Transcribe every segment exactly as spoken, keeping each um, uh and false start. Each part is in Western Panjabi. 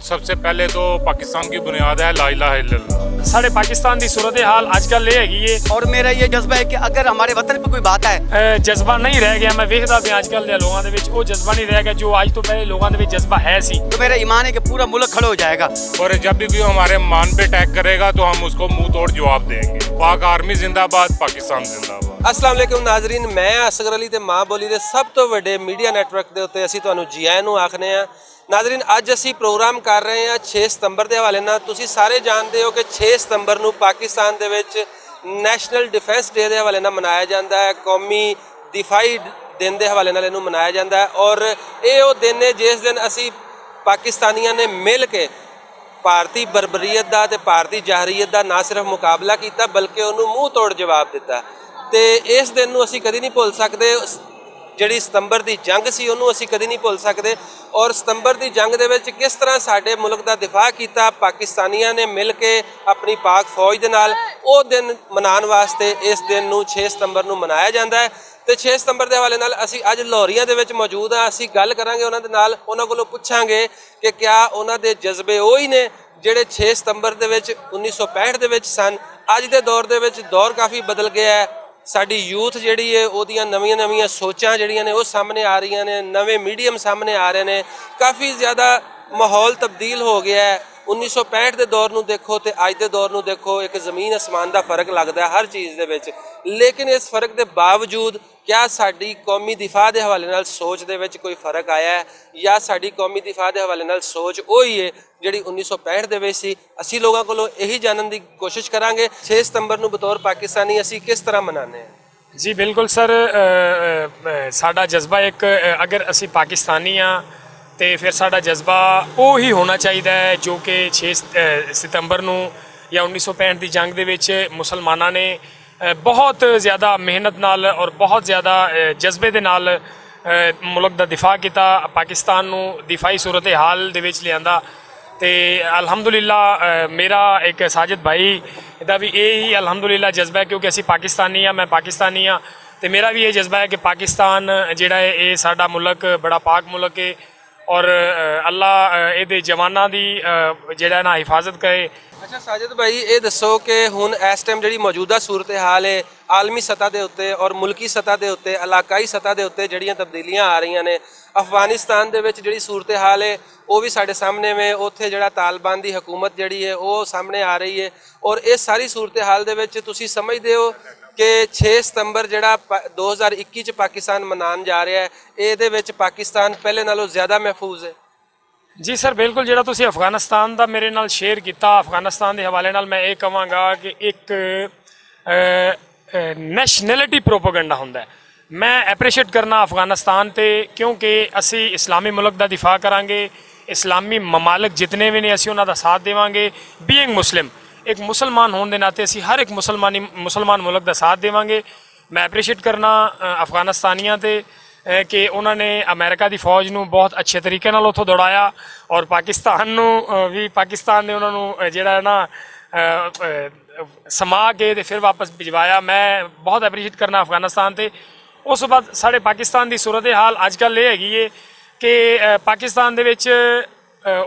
سب سے پہلے تو پاکستان کی بنیاد ہے لا الہ الا اللہ۔ ساڈے پاکستان دی صورتحال اج کل یہ ہے کہ یہ اور میرا یہ جذبہ ہے کہ اگر ہمارے وطن پہ کوئی بات ہے جذبہ نہیں رہ گیا۔ میں ویکھدا پیا اج کل دے لوگاں دے وچ وہ جذبہ نہیں رہ گیا جو اج تو پہلے لوگاں دے وچ جذبہ ہے سی۔ تو میرا ایمان ہے کہ پورا ملک کھڑا ہو جائے گا۔ اور جب بھی کوئی ہمارے مان پہ اٹیک کرے گا تو ہم اس کو منہ توڑ جواب دیں گے۔ پاک آرمی زندہ باد، پاکستان زندہ باد۔ السلام علیکم ناظرین، میں اصغر علی تے ماں بولی دے سب تو وڈے میڈیا نیٹ ورک دے اُتے اسی تانوں جی آئیں نوں آکھنے آں۔ ناظرین، اج اسی پروگرام کر رہے ہاں چھ ستمبر دے حوالے نال۔ تسی سارے جانتے ہو کہ چھ ستمبر نوں پاکستان دے وچ نیشنل ڈیفنس ڈے دے حوالے نال منایا جاندا ہے، قومی دفاعی دن دے حوالے نال اینوں منایا جاندا ہے۔ اور اے او دن ہے جس دن اسی پاکستانیاں نے مل کے بھارتی بربریت دا تے بھارتی جہریت دا نہ صرف مقابلہ کیتا بلکہ انہوں منہ توڑ جواب دتا۔ تے اس دن نوں اسی کدی نہیں بھول سکدے۔ جڑی ستمبر دی جنگ سی، انہوں اسی کدی نہیں بھول سکدے۔ اور ستمبر دی جنگ دے وچ کس طرح ساڈے ملک دا دفاع کیتا پاکستانیاں نے مل کے اپنی پاک فوج دے نال، او دن منان واسطے اس دن نوں چھ ستمبر نوں منایا جاندا ہے۔ تے چھ ستمبر دے حوالے نال اسی اج لاہوریاں دے وچ موجود ہاں۔ اسی گل کراں گے انہاں دے نال، انہاں کولوں پچھاں گے کہ کیا انہاں دے جذبے اوہی نے جڑے چھ ستمبر دے وچ انیس سو پینٹھ دے وچ سن؟ اج دے دور دے وچ دور کافی بدل گیا ہے۔ ساڈی یوتھ جڑی ہے، اوہدیاں نویاں نویاں سوچاں جڑیاں نے او سامنے آ رہیاں نے، نویں میڈیم سامنے آ رہے نے۔ کافی زیادہ ماحول تبدیل ہو گیا ہے۔ انیس سو پینٹھ دے دور نوں دیکھو تے اج دے دور نوں دیکھو، ایک زمین آسمان دا فرق لگدا ہے ہر چیز دے وچ۔ لیکن اس فرق دے باوجود کیا ساڈی قومی دفاع دے حوالے نال سوچ دے وچ کوئی فرق آیا ہے، یا ساڈی قومی دفاع دے حوالے نال سوچ اوہی ہے جڑی انیس سو پینٹھ دے وچ سی؟ اسی لوگاں کولوں یہی جانن دی کوشش کراں گے۔ چھ ستمبر نوں بطور پاکستانی اسی کس طرح منانے ہیں؟ جی بالکل سر، ساڈا جذبہ ایک، اگر اسی پاکستانی ہاں تے پھر ساڈا جذبہ اوہی ہونا چاہیدا ہے جو کہ چھ ستمبر نوں یا انیس سو پینٹھ دی جنگ دے وچ مسلماناں نے بہت زیادہ محنت نال اور بہت زیادہ جذبے دے نال ملک دا دفاع کیتا، پاکستان نوں دفاعی صورتحال دے وچ لیاندا۔ تے الحمدللہ میرا ایک ساجد بھائی دا وی اے ہی الحمدللہ جذبہ ہے، کیونکہ اسی پاکستانی ہاں، میں پاکستانی ہاں۔ تے میرا وی اے جذبہ ہے کہ پاکستان جڑا ہے اے ساڈا ملک بڑا پاک ملک ہے۔ اور اللہ اے دے جواناں دی جڑا ہے نا حفاظت کرے۔ اچھا ساجد بھائی، اے دسو کہ ہن اس ٹائم جڑی موجودہ صورتحال ہے عالمی سطح دے اُتے اور ملکی سطح دے اُتے، علاقائی سطح دے اُتے جڑیاں تبدیلیاں آ رہیاں نے، افغانستان دے وچ جڑی صورتحال ہے او وی ساڈے سامنے وے، اوتھے جڑا طالبان دی حکومت جڑی ہے او سامنے آ رہی ہے۔ اور اس ساری صورتحال دے وچ تسی سمجھدے ہو کہ چھ ستمبر جڑا دو ہزار اکی چ پاکستان منان جا رہا ہے، اے دے وچ پاکستان پہلے نالوں زیادہ محفوظ ہے؟ جی سر، بالکل۔ جڑا تسی افغانستان دا میرے نال شیئر کیتا، افغانستان دے حوالے نال میں اے کہواں گا کہ ایک نیشنلٹی پروپیگنڈا ہوندا ہے۔ میں اپریشیٹ کرنا افغانستان تے، کیونکہ اسی اسلامی ملک دا دفاع کرانگے، اسلامی ممالک جتنے وی نے اسی انہاں دا ساتھ دیوانگے۔ بینگ مسلم، ایک مسلمان ہون دے ناتے اسی ہر ایک مسلمانی مسلمان ملک دا ساتھ دیوانگے۔ میں اپریشیٹ کرنا افغانستانیاں تے کہ انہاں نے امریکہ دی فوج نوں بہت اچھے طریقے نال اتھوں دوڑایا، اور پاکستان نوں وی پاکستان نے انہاں نوں جیہڑا ہے نا سما کے تے فیر واپس بھجوایا۔ میں بہت اپریشیٹ کرنا افغانستان تے۔ اس بعد ساڈے پاکستان دی صورتحال اج کل ایہہ ہے کہ پاکستان دے وچ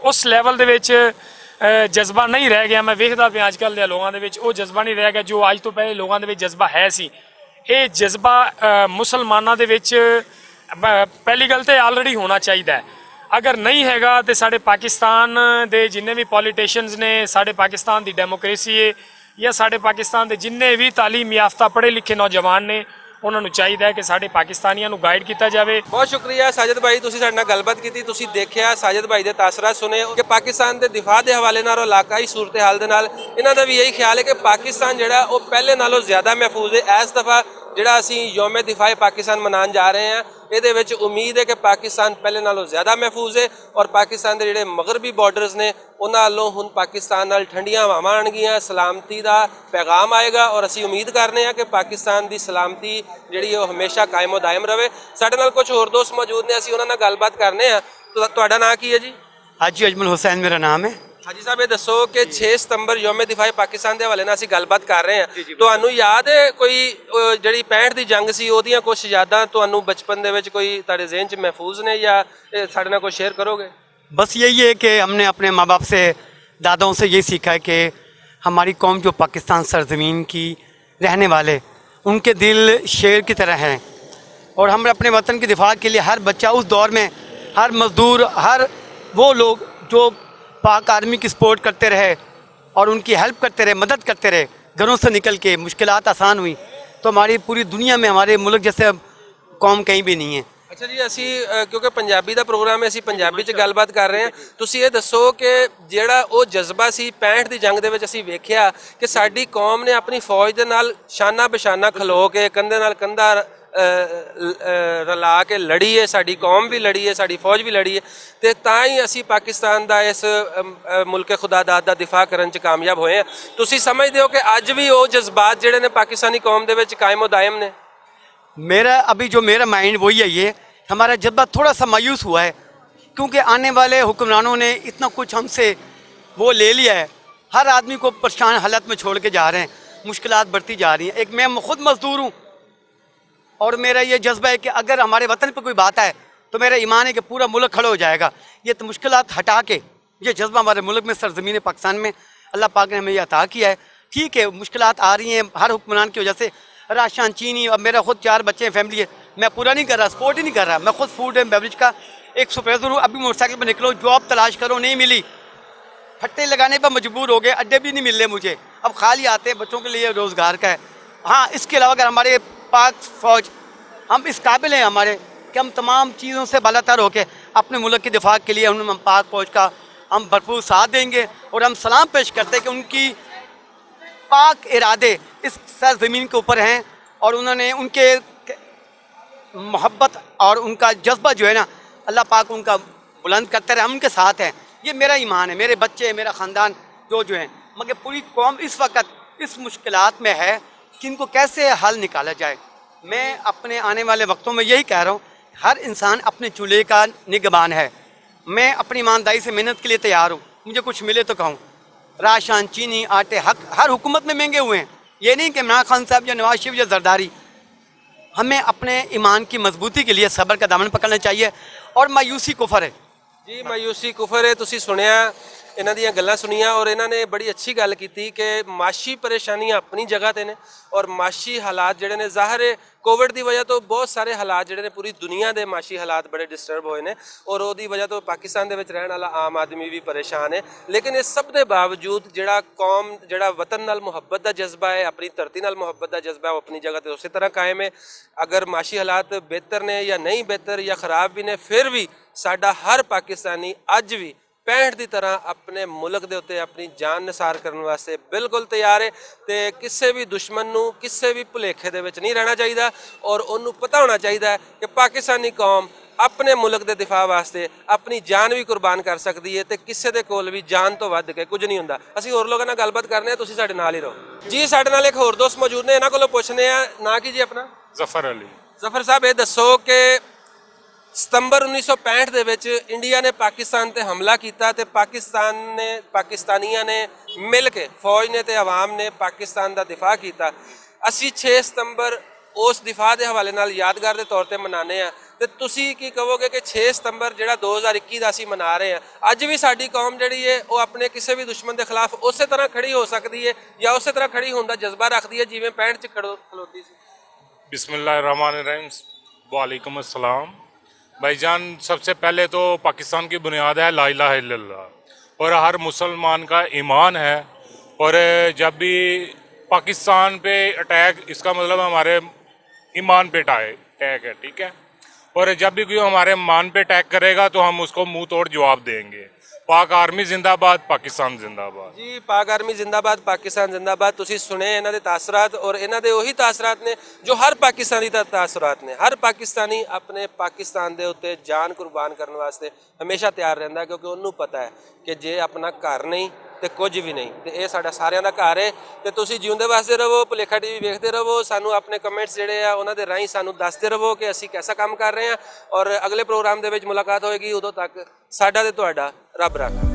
اس لیول دے وچ جذبہ نہیں رہ گیا۔ میں ویکھدا پیا اج کل دے لوگاں دے وچ او جذبہ نہیں رہ گیا جو اج توں پہلے لوگاں دے وچ جذبہ ہے سی۔ ایہہ جذبہ مسلماناں دے وچ پہلی گل تے آلریڈی ہونا چاہیدا ہے۔ اگر نہیں ہے گا تے ساڈے پاکستان دے جنہیں وی پولیٹیشنز نے، ساڈے پاکستان دی ڈیموکریسی ہے، یا ساڈے پاکستان دے جنہیں وی تعلیم یافتہ پڑھے لکھے نوجوان نے، انہاں نوں چاہیدا ہے کہ ساڈے پاکستانیاں نوں گائیڈ کیتا جاوے۔ بہت شکریہ ساجد بھائی، تسی ساڈے نال گل بات کیتی، تسی دیکھیا ساجد بھائی دے تاثرات سنے کہ پاکستان دے دفاع دے حوالے نال اور علاقائی صورتحال دے نال انہاں دا وی یہی خیال ہے کہ پاکستان جڑا او پہلے نالوں زیادہ محفوظ ہے۔ ایس دفعہ جڑا اسی یوم دفاع پاکستان منان جا رہے ہیں، اے دے وچ امید ہے کہ پاکستان پہلے نالوں زیادہ محفوظ ہے اور پاکستان دے جڑے مغربی بارڈرز نے انہاں نالوں ہن پاکستان نال ٹھنڈیاں ہواواں آنگیاں، سلامتی دا پیغام آئے گا اور اسی امید کرنے ہاں کہ پاکستان دی سلامتی جڑی ہے او ہمیشہ قائم و دائم رہے۔ ساڈے نال کچھ ہور دوست موجود نے، اسی انہاں نال گل بات کرنے ہاں۔ تہاڈا ناں کی ہے جی؟ حاجی اجمل حسین میرا نام ہے۔ حاجی صاحب، یہ دسو کہ چھ ستمبر یوم دفاع پاکستان دے حوالے نال اسی گل بات کر رہے ہیں۔ تہانوں یاد ہے کوئی جڑی پینٹ دی جنگ سی، اوہدیاں کچھ یاداں تہانوں بچپن دے وچ کوئی تہاڈے ذہن چ محفوظ نے یا ساڈے نال کوئی شیئر کرو گے؟ بس یہی ہے کہ ہم نے اپنے ماں باپ سے، داداؤں سے یہی سیکھا ہے کہ ہماری قوم جو پاکستان سرزمین کی رہنے والے، ان کے دل شیر کی طرح ہیں، اور ہم اپنے وطن کے دفاع کے لیے ہر بچہ اس دور میں، ہر مزدور، ہر وہ لوگ جو پاک آرمی کی سپورٹ کرتے رہے اور ان کی ہیلپ کرتے رہے، مدد کرتے رہے، گھروں سے نکل کے مشکلات آسان ہوئی، تو ہماری پوری دنیا میں ہمارے ملک جیسے قوم کہیں بھی نہیں ہے۔ اچھا جی، اسی کیونکہ پنجابی دا پروگرام ہے، اسی پنجابی چ گل بات کر رہے ہیں۔ تسی یہ دسو کہ جیڑا او جذبہ سی پینٹ دی جنگ دے وچ اسی ویکھیا کہ ساڈی قوم نے اپنی فوج دے نال شانہ بشانہ کھلو کے، کندھے نال کندھا رلا کے لڑی ہے، ساڈی قوم بھی لڑی ہے، ساڈی فوج بھی لڑی ہے، تے تاں ہی اسی پاکستان دا اس ملک خدا داد دا دفاع کرن چ کامیاب ہوئے ہیں۔ تسی سمجھ دیو کہ اج بھی او جذبات جیڑے نے پاکستانی قوم دے وچ قائم و دائم نے؟ میرا ابھی جو میرا مائنڈ وہی ہے، یہ ہمارا جذبہ تھوڑا سا مایوس ہوا ہے، کیونکہ آنے والے حکمرانوں نے اتنا کچھ ہم سے وہ لے لیا ہے۔ ہر آدمی کو پریشان حالت میں چھوڑ کے جا رہے ہیں، مشکلات بڑھتی جا رہی ہیں۔ ایک میں خود مزدور ہوں، اور میرا یہ جذبہ ہے کہ اگر ہمارے وطن پہ کوئی بات آئے تو میرا ایمان ہے کہ پورا ملک کھڑا ہو جائے گا۔ یہ تو مشکلات ہٹا کے، یہ جذبہ ہمارے ملک میں، سرزمین پاکستان میں اللہ پاک نے ہمیں یہ عطا کیا ہے۔ ٹھیک ہے، مشکلات آ رہی ہیں ہر حکمران کی وجہ سے، راشن، چینی، اب میرا خود چار بچے ہیں، فیملی ہے، میں پورا نہیں کر رہا، سپورٹ ہی نہیں کر رہا۔ میں خود فوڈ اینڈ بیوریج کا ایک سپروائزر ہوں، ابھی موٹر سائیکل پہ نکلو، جاب تلاش کرو، نہیں ملی، پھٹے لگانے پر مجبور ہو گئے، اڈے بھی نہیں مل رہے مجھے، اب خالی آتے ہیں بچوں کے لیے روزگار کا ہے۔ ہاں، اس کے علاوہ اگر ہمارے پاک فوج، ہم اس قابل ہیں ہمارے کہ ہم تمام چیزوں سے بالاتر ہو کے اپنے ملک کے دفاع کے لیے ہم پاک فوج کا ہم بھرپور ساتھ دیں گے، اور ہم سلام پیش کرتے ہیں کہ ان کی پاک ارادے اس سرزمین کے اوپر ہیں، اور انہوں نے ان کے محبت اور ان کا جذبہ جو ہے نا، اللہ پاک ان کا بلند کرتے رہے، ہم ان کے ساتھ ہیں۔ یہ میرا ایمان ہے، میرے بچے، میرا خاندان جو جو ہیں، مگر پوری قوم اس وقت اس مشکلات میں ہے کہ ان کو کیسے حل نکالا جائے۔ میں اپنے آنے والے وقتوں میں یہی کہہ رہا ہوں، ہر انسان اپنے چولہے کا نگہبان ہے۔ میں اپنی ایمانداری سے محنت کے لیے تیار ہوں، مجھے کچھ ملے تو کہوں۔ راشن، چینی، آٹے، حق ہر حکومت میں مہنگے ہوئے ہیں۔ یہ نہیں کہ عمران خان صاحب یا نواز شریف یا زرداری، ہمیں اپنے ایمان کی مضبوطی کے لیے صبر کا دامن پکڑنا چاہیے، اور مایوسی کفر ہے۔ جی، مایوسی کفر ہے۔ تسی سنیا، انہاں دیاں گلاں سنیاں، اور انہاں نے بڑی اچھی گل کیتی کہ معاشی پریشانیاں اپنی جگہ تے نے، اور معاشی حالات جڑے نے، ظاہر ہے کووڈ دی وجہ تو بہت سارے حالات جڑے نے، پوری دنیا دے معاشی حالات بڑے ڈسٹرب ہوئے نے، اور اودی وجہ تو پاکستان دے وچ رہن والا عام آدمی بھی پریشان ہے۔ لیکن اس سب دے باوجود جڑا قوم، جڑا وطن نال محبت دا جذبہ ہے، اپنی دھرتی نال محبت دا جذبہ ہے، وہ اپنی جگہ تے اسی طرح قائم ہے۔ اگر معاشی حالات بہتر نے یا نہیں بہتر یا خراب بھی نے، پھر بھی ساڈا ہر پاکستانی اج بھی پینٹ دی طرح اپنے ملک دے اتے اپنی جان نثار کرن واسطے بالکل تیار ہے، تے کسے بھی دشمن نوں کسے بھی بھلیکھے دے وچ نہیں رہنا چاہیدا، اور اونوں پتہ ہونا چاہیدا ہے کہ پاکستانی قوم اپنے ملک دے دفاع واسطے اپنی جان بھی قربان کر سکدی ہے، تے کسے دے کول بھی جان تو ودھ کے کچھ نہیں ہوندا۔ اسی ہور لوگاں نال گل بات کرنے ہیں، تسی ساڈے نال ہی رہو۔ جی، ساڈے نال ایک ہور دوست موجود نے، انہاں کولوں پوچھنے ہیں، نا کی جی اپنا؟ ظفر علی۔ ظفر صاحب، یہ دسو کہ ستمبر انیس سو پینٹ دے وچ انڈیا نے پاکستان تے حملہ کیتا، تے پاکستان نے، پاکستانیاں نے مل کے، فوج نے تے عوام نے پاکستان دا دفاع کیتا۔ اسی چھ ستمبر اس دفاع دے حوالے نال یادگار دے طور تے منانے آں۔ تے تسی کی کہو گے کہ چھ ستمبر جڑا دو ہزار اکی دا اسی منا رہے ہیں، اج وی ساڈی قوم جڑی ہے، او اپنے کسے وی دشمن دے خلاف اسے طرح کھڑی ہو سکدی ہے یا اسے طرح کھڑی ہون دا جذبہ رکھدی ہے، جیویں پینٹ چ کھڑو-، کھلوتی سی؟ بسم اللہ الرحمن الرحیم۔ وعلیکم السلام۔ بھائی جان، سب سے پہلے تو پاکستان کی بنیاد ہے لا الہ الا اللہ، اور ہر مسلمان کا ایمان ہے، اور جب بھی پاکستان پہ اٹیک، اس کا مطلب ہمارے ایمان پہ اٹیک ہے، ٹھیک ہے؟ اور جب بھی کوئی ہمارے ایمان پہ اٹیک کرے گا تو ہم اس کو منہ توڑ جواب دیں گے۔ پاک آرمی زندہ باد، پاکستان زندہ باد۔ جی، پاک آرمی زندہ باد، پاکستان زندہ باد۔ تسی سنے انہاں دے تاثرات، اور انہاں دے وہی تاثرات نے جو ہر پاکستانی دا تاثرات نے۔ ہر پاکستانی اپنے پاکستان دے اُتے جان قربان کرن واسطے ہمیشہ تیار رہندا ہے، کیونکہ انہوں پتہ ہے کہ جے اپنا گھر نہیں تے کچھ بھی نہیں۔ تے اے ساڈا ساریاں دا گھر ہے۔ تے تسی جیوندے واسطے رہو، پلیکھا ٹی وی ویکھدے رہو، سانو اپنے کمنٹس جڑے آ انہاں دے راہیں سانو دسدے رہو کہ اسی کیسا کم کر رہے ہیں، اور اگلے پروگرام دے وچ ملاقات ہوئے گی۔ ادوں تک ساڈا تے تہاڈا رب راکھا۔